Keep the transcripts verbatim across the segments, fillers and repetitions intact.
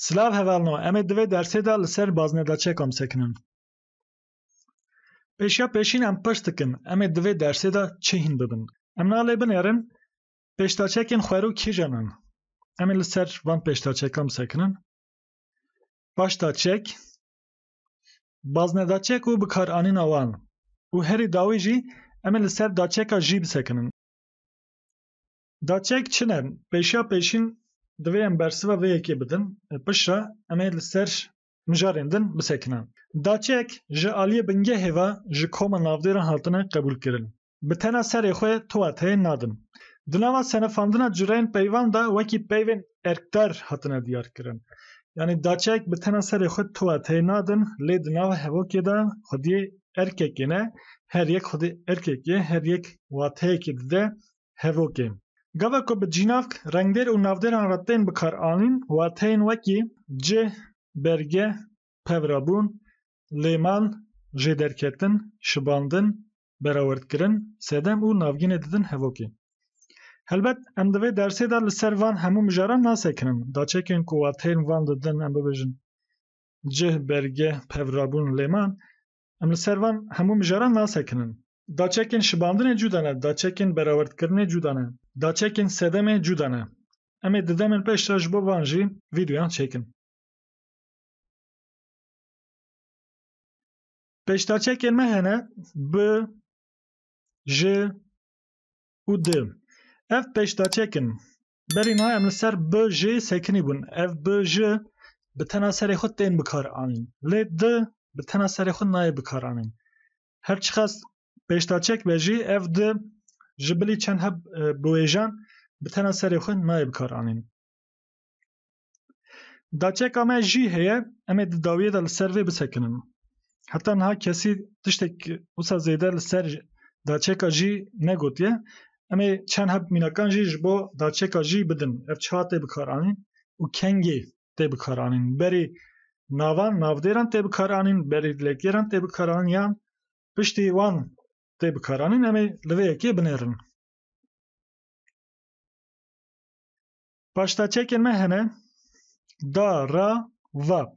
Silav hevalno, em ê di vê dersê de li ser baznedaçekan bisekinin. Pêşiya pêşîn em pirs dikin, em ê di vê dersê de çi hîn bibin? Em niha lê binêrin, pêşdaçekên xwerû kîjan in? Em ê li ser van pêşdaçekan bisekinin. Paşdaçek, baznedaçek û bikaranîna wan. Û herî dawî jî em ê li ser daçeka jî bisekinin. Daçek çi ne? Pêşiya pêşîn divê em bersiva vê yekê bidin. Piştre em ê li ser mijarên din bisekinin. Daçek ji aliyê bingehê ve ji koma navdêran hatine qebûlkirin. Bi tena serê xwe tu wateyê nadin. Di nava senefandina cureyên peyvan de wekî peyvên erkdar hatine diyarkirin. Yanî daçek bi tena serê xwe tu wateyê nadin, lê di nava hevokê de xwediyê erkekê ne, her yek xwedî erkekê, her yek wateyekê dide hevokê. Gava ku bi cînavk, rengdêr û navdêran re tên bikaranîn, wateyên wekî cih, berge, pevrabûn, lêman, jêderketin, şibandin, berawerdkirin, sedem û navgînê didin hevokê. Helbet em di vê dersê de li ser van hemû mijaran nasekinin. Daçekên ku wateyên van didin, em bibêjin cih, berge, pevrabûn, lêman, em li ser van hemû mijaran nasekinin. Daçekên şibandinê cuda ne, daçekên berawerdkirinê cuda ne, daçekên sedemê cuda ne. Em ê di demên pêş de ji bo van jî vîdeoyan çêkin. Pêşdaçekên me hene bi, ji û di. Ev pêşdaçek in. Berî niha em li ser bi, ji sekinî bûn. Ev bi, ji bi tena serê xwe tên bikaranîn. Lê di bi tena serê xwe nayê bikaranîn. Her çiqas pêşdaçek be jî ev di ji bilî çend heb, e, biwêjan bi tena serê xwe nayê bikaranîn. Daçeka me jî heye, em ê di dawiyê de li ser vê bisekinin. Heta niha kesî tiştek wisa zêde li ser daçeka jî negotiye. Em ê çend heb mînakan jî ji bo daçeka jî bidin. Ev çiha tê bikaranîn û kengê tê bikaranîn? Berî navan, navdêran tê bikaranîn, berî dilekgêran tê bikaranîn yan piştî wan tê bikaranîn? Em ê li vê yekê binêrin. Paşdaçekên me hene da, ra, va.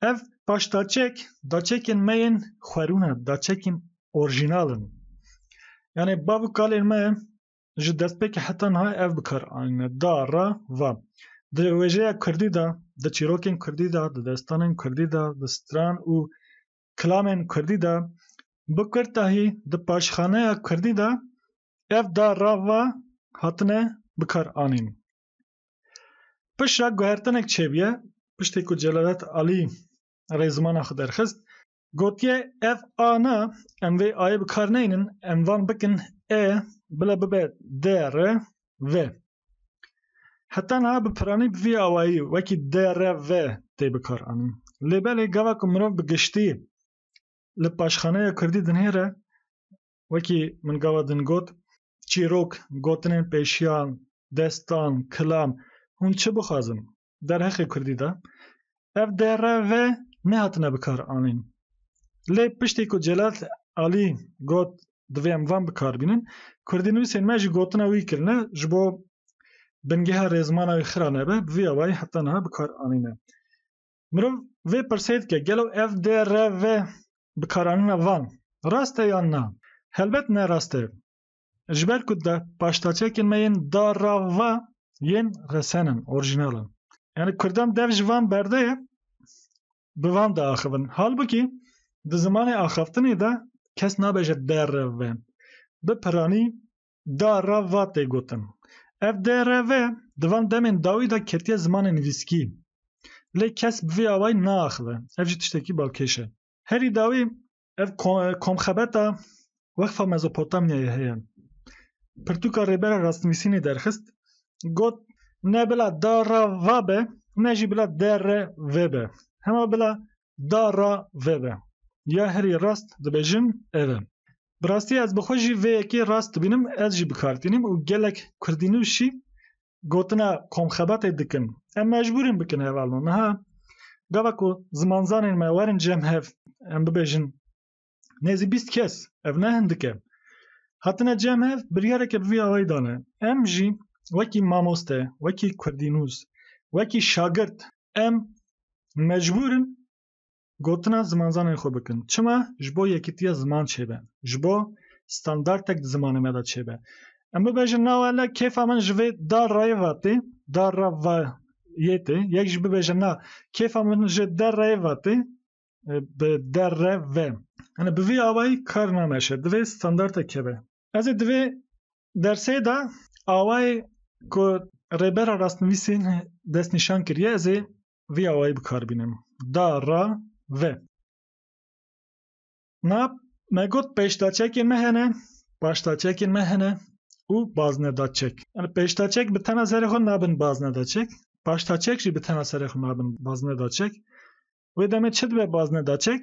Ev paşdaçek, daçekên me yên xwerû ne, daçekên orjînal in. Yanî bav û kalên me ji destpêkê heta niha ev bikar anîne. Da, ra, va. Di wêjeya kurdî de, di çîrokên kurdî de, di destanên kurdî de, di stran û kilamên kurdî de, bi kurtahî di paşxaneya kurdî de ev da, ra, va hatine bikar anîn. Piştre guhertinek çêbûye, piştê ku Celadet Alî rêzimana xwe derxist, gotiye, ev a ne, em vê ayê bi kar neynin, em van bikin e, bila bibe d, r, v. Heta niha bi piranî bi vî awayî wekî d, r, v tê bikar anîn. Lê belê gava ku mirov bi giştî li paşxaneya kurdî dinihêre, wekî min gava din got, çîrok, gotinên pêşiyan, destan, kilam, hûn çi bixwazin? Derheqê kurdî de ev d, r, v nehatine bikar anîn. Lê piştî ku Celal Alî got, divê em van bikar bînin, kurdînûsên me jî gotina wî kirine, ji bo bingeha rêzimana wî xira nebe, bi vî awayî heta niha bikar anîne. Mirov vê pirsê dike, gelo ev d, r, v bikaranîna van rast e yan na? Helbet ne rast e. Ji ber ku de paşdaçekên me yên da, ra, va yên resen in, orjînal in. Yanî kurdan dev ji van berde ye, bi van diaxivin. Halbukî di zimanê axaftinê de kes nabêje d, r, v. Bi piranî da, ra, va tê gotin. Ev d, r, v di van demên dawî de ketiye zimanê nivîskî. Lê kes bi vî awayî naaxive. Ev jî tiştekî balkêş e. Herî dawî ev ko-, komxebeta Weqfa Mezopotamyayê heye. Pirtûka Rêbera Rastnivîsînê derxist, got, ne bila da, ra, va be, ne jî bila d, r, v be. Hema bila da, ra, v be. Ya herî rast dibêjin ev e. Bi rastî ez bi xwe jî vê yekê rast dibînim, ez jî bi kar tînim û gelek kurdînûs jî gotina komxebatê dikin. Em mecbûr in bikin hevalno. Niha gava ku zimanzanên me werin cem hev, em bibêjin, nêzî bîst kes, ev ne hindik e, hatine cem hev, biryareke bi vî awayî dane. Em jî wekî mamoste, wekî kurdînûs, wekî şagirt, Em mecbûr in gotina zimanzanên xwe bikin. Çima? Ji bo yekîtiya ziman çêbe. Ji bo standartek di zimanê me de çêbe. Em bibêjin, na wele kêfa min ji vê da rayê ve tê, da ra va yê tê. Yek jî bibêje, na, kêfa min ji de rayê ve tê, e, bi de re ve. Yani bi vî awayî kar nameşe. Divê standartek hebe. Ez ê divê dersê de awayê ku rêbera rastnivîsî destnîşan kiriye, ez ê vî awayî bi kar bînim. Da, ra, ve. Na, me got pêşdaçekên me hene, paşdaçekên me hene û baznedaçek. Yani pêşdaçek bi tena serê xwe nabin baznedaçek, paşdaçek jî bi tena serê xwe nabin baznedaçek. Wê demê çi dibe baznedaçek?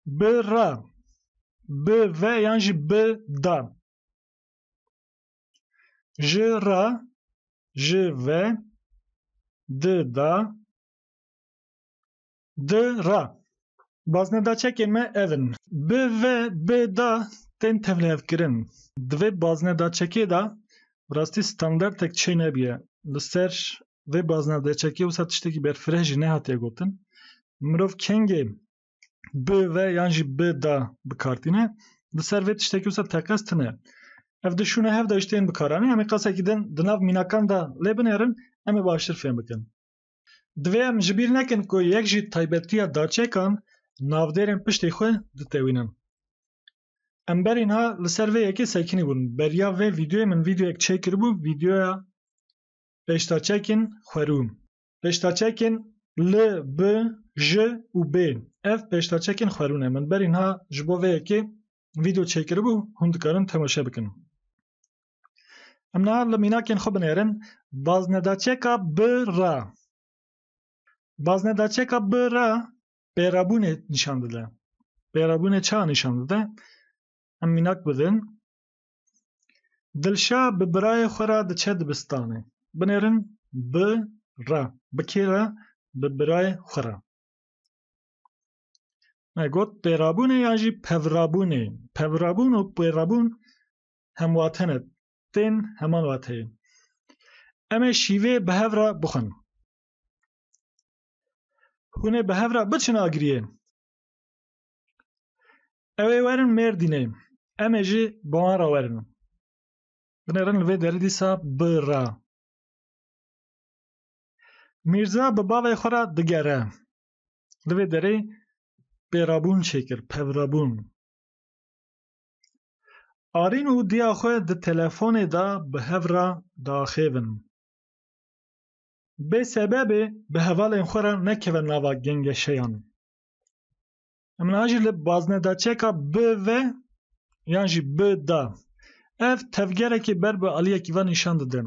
Bi ra, bi ve yan jî bi da. Ji ra, ji ve, di da, di ra. Baznedaçekên me ev in. Bi ve, bi da tên tevlihevkirin. Di vê baznedaçekê de bi rastî standartek çê nebiye. Li ser vê baznedaçekê wisa tiştekî berfireh jî nehatiye gotin. Mirov kengê bi ve yan jî bi da bi kar tîne, li ser vê tiştekî wisa teqez tine. Ev di şûna hev de jî tên bikaranîn. Em ê qasekî din di nav mînakan de lê binêrin, em ê baştir fêm bikin. Divê em ji bîr nekin ku yek jî taybetiya daçekan navdêrên piştê xwe ditewînin. Em berî niha li ser vê yekê sekinî bûn. Beriya vê vîdeoyê min vîdeoyek çêkiribû, vîdeoya pêşdaçekên xwerû. Pêşdaçekên li, bi, ji û bê. Ev pêşdaçekên xwerû ne. Min berî niha ji bo vê yekê vîdeo çêkiribû, hûn dikarin temaşe bikin. Em niha li mînakên xwe binêrin. Baznedaçeka bi ra. Baznedaçeka bi ra pêrabûnê nîşan dide. Pêrabûnê çawa nîşan dide? Em mînak bidin. Dilşa bi birayê xwe re diçe dibistanê. Binêrin bi re. Bi kê re? Bi birayê xwe re. Me got pêrabûnê yan jî pevrabûnê. Pevrabûn û pêrabûn hemwate ne. Tên heman wateyê. Em ê şîvê bi hev re bixwin. Hûn ê bi hev re biçin agiriyê. Ew ê werin Mêrdînê. Em ê jî bi wan re werin. Binêrin li vê derê dîsa bi re. Mîrza bi bavê xwe re digere. Li vê derê pêrabûn çêkir, pevrabûn. Arîn û diya xwe di telefonê de bi hev re diaxêvin. Bê sebebê bi hevalên xwe re nekeve nava gengeşeyan. Em niha jî li baznedaçeka bi ve yan jî bi da. Ev tevgerekê ber bi aliyekî ve nîşan dide.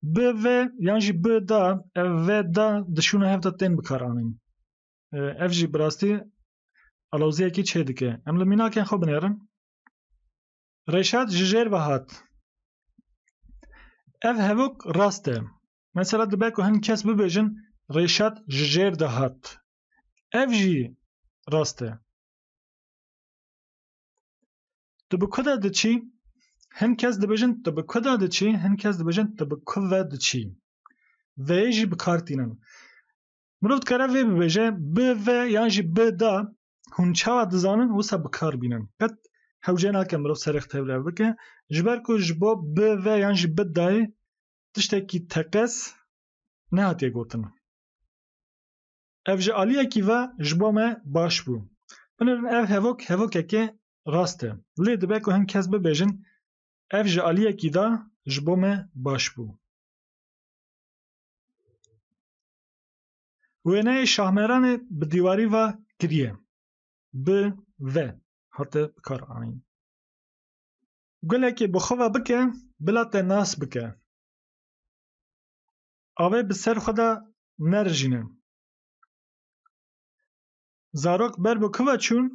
Bi ve yan jî bi da, ev ve da di şûna hev de tên bikaranîn. E, ev jî bi rastî aloziyekî çêdike. Em li mînakên xwe binêrin. Reşat ji jêr ve hat. Ev hevok rast e. Mesela dibe ku hin kes bibêjin Reşat ji jêr de hat. Ev jî rast e. Tu bi ku de diçî? Hin kes dibêjin tu bi ku de diçî, hin kes dibêjin tu bi ku ve diçî. Veyê jî bi kar tînin. Mirov dikare vê bibêje, bi ve yan jî bi da, hûn çawa dizanin wisa bi kar bînin? Qet hewce nake mirov serê xwe tevlihev bike, ji ber ku ji bo bi ve yan jî bi dayê tiştekî teqez nehatiye gotin. Ev ji aliyekî ve ji bo me baş bû. Binêrin ev hevok, hevokeke rast e. Lê dibe ku hin kes bibêjin, ev ji aliyekî de ji bo me baş bû. Wêneyê Şahmeranê bi dîwarî ve kiriye. Bi ve hate bikaranîn. Gulekê bi xwe ve bike, bila te nas bike. Avê bi ser xwe de nerijîne. Zarok ber bi ku ve çûn?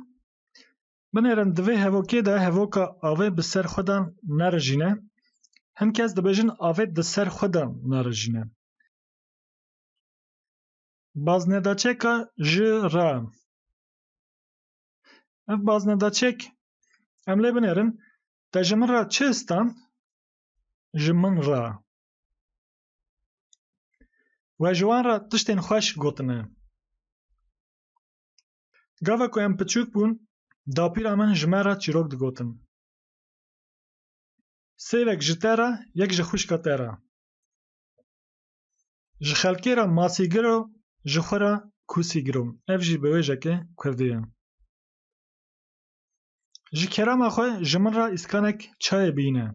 Binêrin di vê hevokê de hevoka avê bi ser xwe de nerijîne. Hin kes dibêjin avê di ser xwe de nerijîne. Baznedaçeka ji re. Ev baznedaçek em lê binêrin. Te ji min re çi stand? Ji min re. We ji wan re tiştên xweş gotine. Gava ku em piçûk bûn, dapîra min ji me re çîrok digotin. Sêvek ji te re, yek ji xwişka te re. Ji xelkê re masîgiro, ji xwe re kûsîgiro. Ev jî bi wêjeke kurdî ye. Ji kerema xwe ji min re îskanek çayê bîne.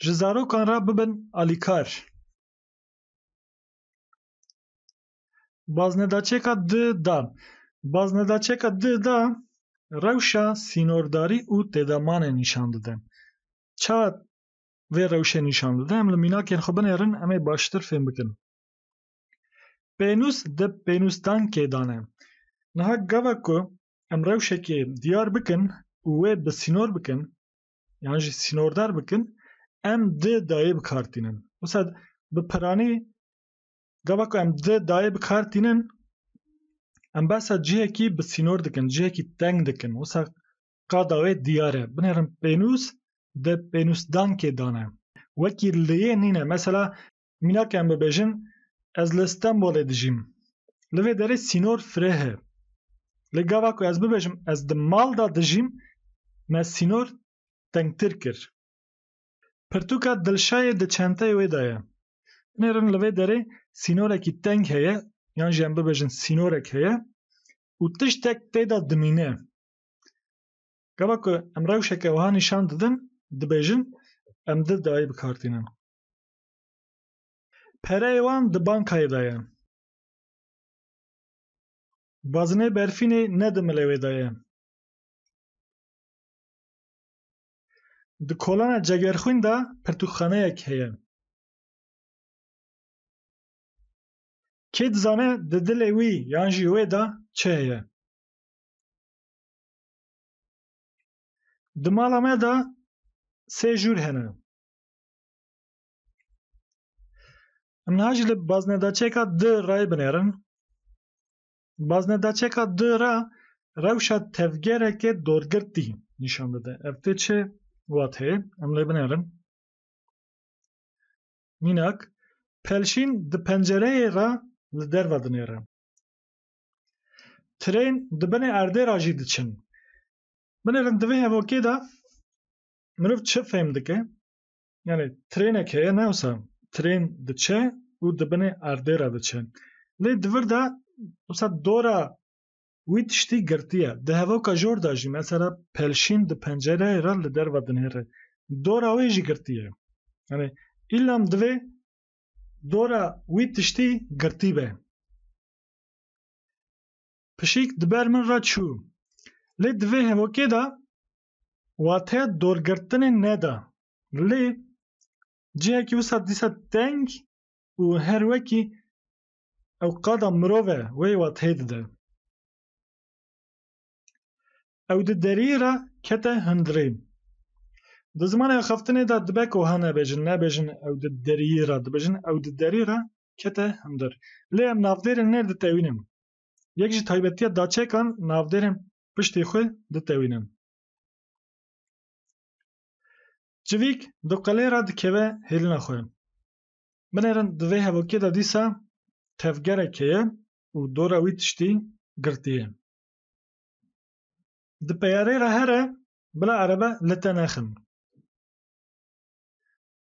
Ji zarokan re bibin alîkar. Baznedaçeka di da. Baznedaçeka di da rewşa sînordarî û têdamanê nîşan dide. Çawa vê rewşê nîşan dide? Em li mînakên xwe binêrin, em ê baştir fêm bikin. Pênûs di pênûsdankê dane. Niha gava ku em rewşekê diyar bikin û wê bi sînor bikin, yan jî sînordar bikin, em di dayê bi kar tînin. Wisa bi piranî, gava ku em di dayê bi kar tînin, em behsa cihekî bi sînor dikin, cihekî teng dikin. Wisa qada wê diyar e. Binêrin pênûs di pênûsdankê dane. Wekî liyê nîne. Mesela, mînak em bibêjin, ez li Stenbolê dijîm. Li vê derê sînor fireh e. Lê gava ku ez bibêjim, ez di mal de dijîm, me sînor tengtir kir. Pirtûka Dilşayê di çenteyê wê de ye. Binêrin li vê derê sînorekî teng heye, yan jî em bibêjin sînorek heye û tiştek tê de dimîne. Gava ku em rewşeke wiha nîşan didin, dibêjin, em di dayê bi kar tînin. Pereyê wan di bankayê de ye. Bazinê berfînê ne di milê wê de ye. Di kolana Cegerxwîn de pirtûkxaneyek heye. Kê dizane di dilê wî yan jî wê de çi heye? Di mala me de sê jûr hene. Em niha jî li baznedaçeka di rayê binêrin. Baznedaçeka di ra rewşa tevgereke dorgirtî nîşan dide. Ev tê çi wateyê? Em lê binêrin. Mînak, pelşîn di pencereyê re li derve dinêre. Trên di binê erdê re jî diçin. Binêrin di vê hevokê de mirov çi fêm dike? Yani trênek heye, ne wisa trên diçe û di binê erdê re diçe. Lê di vir de wisa dora wî tiştî girtî ye. Di hevoka jor de jî mesela pelşîn di pencereyê re li derve dinêre. Dora wê jî girtî ye. Yani îlla em divê dora wî tiştî girtî be. Pişik di ber min re çû. Lê di vê hevokê de wateya dorgirtinê neda. Lê cihekî wisa dîsa teng û her wekî ew qada mirov e, wê wateyê dide. Ew di deriyê re kete hundirê. Di zimanê axaftinê de dibe ku wiha nebêjin, nebêjin ew di deriyê re, dibêjin ew di derî re kete hundir. Lê em navdêrên nêr ditewînin. Yek ji taybetiya daçekan navdêrên piştê xwe ditewînin. Çivîk di qelê re dikeve hêlina xwe. Binêrin di vê hevokê de dîsa tevgerek heye û dora wî tiştî girtî ye. Di peyarê re here, bila erebe li te nexin.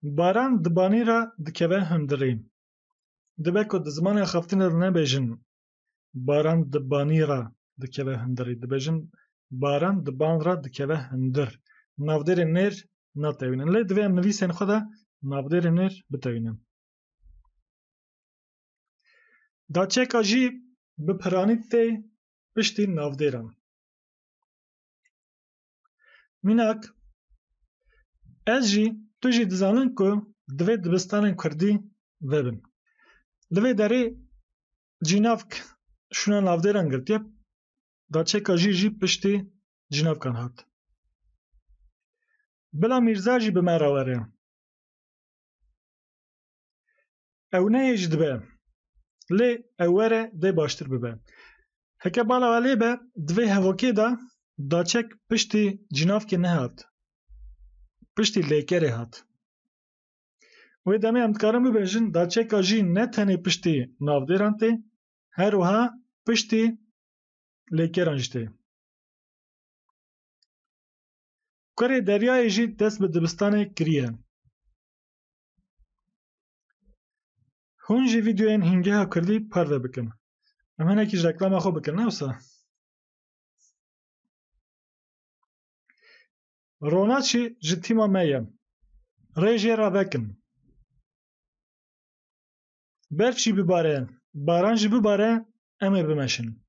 Baran di banî re dikeve hundirî. Dibe ku di zimanê axaftinê de nebêjin baran di banî re dikeve hundirî. Dibêjin baran di ban re dikeve hundir. Navdêrên nêr natewînin. Lê divê em nivîsên xwe de navdêrên nêr bitewînin. Daçeka jî bi piranî tê piştî navdêran. Mînak, ez jî, tu jî dizanin ku divê dibistanên kurdî vebin. Li vê derê cînavk şûna navdêran girtiye, daçeka jî jî piştî cînavkan hat. Bila Mîrza jî bi me re were. Ew neyê jî dibe. Lê ew were dê baştir bibe. Heke bala we lê be, di vê hevokê de daçek piştî cînavkê nehat. Piştî lêkerê hat. Wê demê em dikarin bibêjin, daçeka jî ne tenê piştî navdêran tê, her wiha piştî lêkeran jî tê. Kurê deryayê jî dest bi dibistanê kiriye. Hûn jî vîdeoyên hîngeha kurdî parve bikin. Em hinekî ji reklama xwe bikin, ne wisa? Ronaçî ji tîma me ye. Rê jê re vekin. Berf jî bibare, baran jî bibare, em ê bimeşin.